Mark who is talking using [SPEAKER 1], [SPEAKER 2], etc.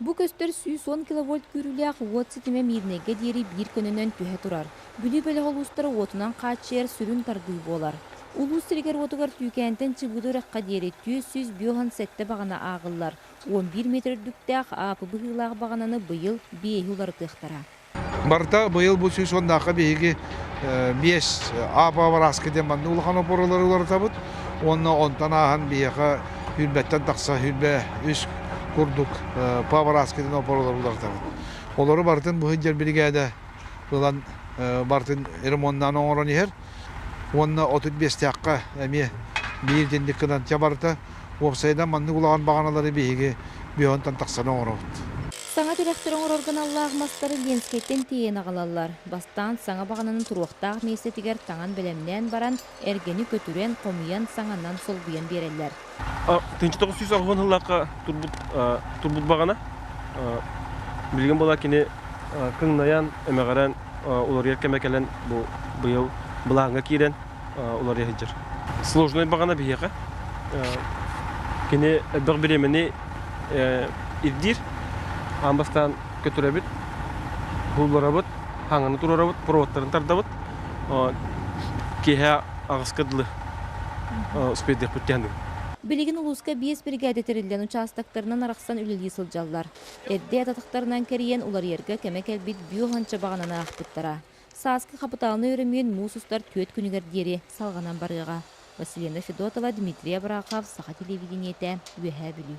[SPEAKER 1] Бу көстөр 110 киловольт күүрүүлээх уот ситимэ Миирнэйгэ диэри биир көнөнөн түһэ турар. Бүлүү бөлөх улуустара уотунан хааччыйар сүрүн тардыы буолар. Улуус сиригэр-уотугар Түүкээнтэн Чыбыыда үрэххэ диэри 457 баҕана ааҕыллар. 11 метр үрдүктээх аапы быһыылаах баҕананы быйыл биэһи уларытыахтара.
[SPEAKER 2] Барыта быйыл бу 110-даахха биһиги биэс АПА барааска диэн маннык улахан опоралары уларытабыт уонна онтон ааһан биһиэхэ хүрбэттэн тахса хүрбэ үс курдук ПА барааска диэн опоралары уларытабыт. Олору барытын бу сылдьар биригээдэ ылан барытын ремоннаан оҥорон иһэр уонна 35-тээххэ эмиэ биир итинник гынан ча барыта уопсайынан маннык улахан баҕаналары биһиги бүһонтон тахсан оҥоробут.
[SPEAKER 1] Саҥа тирэхтэри оҥорорго аналлаах мастары Ленскэйтэн тиэйэн аҕалаллар. Бастаан саҥа баҕананы туруохтаах миэстэтигэр таҥан бэлэмнээн баран, эргэни көтүрэн, хомуйан, саҥанан солбуйан биэрэллэр.
[SPEAKER 3] 1980 сыллаахха турбут турбут баҕана. Билигин була кини кыҥнайан, эмэҕирэн уларыйар кэмэ кэлэн бу быйыл былааҥҥа киирэн уларыйа сылдьар. Сложный баҕана биһиэхэ. Кини элбэх бириэмэни ирдиир. Аан бастаан көтүрэбит, булларабыт, хаҥаны туруорабыт, проводтарын тардабыт. Киэһэ аҕыска дылы успейдиэхпит диэн.
[SPEAKER 1] Билигин улууска биэс биригээдэ тэриллэн учаастактарынан арахсан үлэлии сылдьаллар. Эрдэ атахтарынан кэрийэн уларыйарга кэмэ кэлбит бүө уонча баҕананы аахпыттара. Сааскы хапытаалынай өрөмүөн муус устар түөрт күнүгэр диэри салҕанан барыаҕа. Василина Федотова, Дмитрий Абрахов, Саха телевидениетэ, Үөһээ Бүлүү.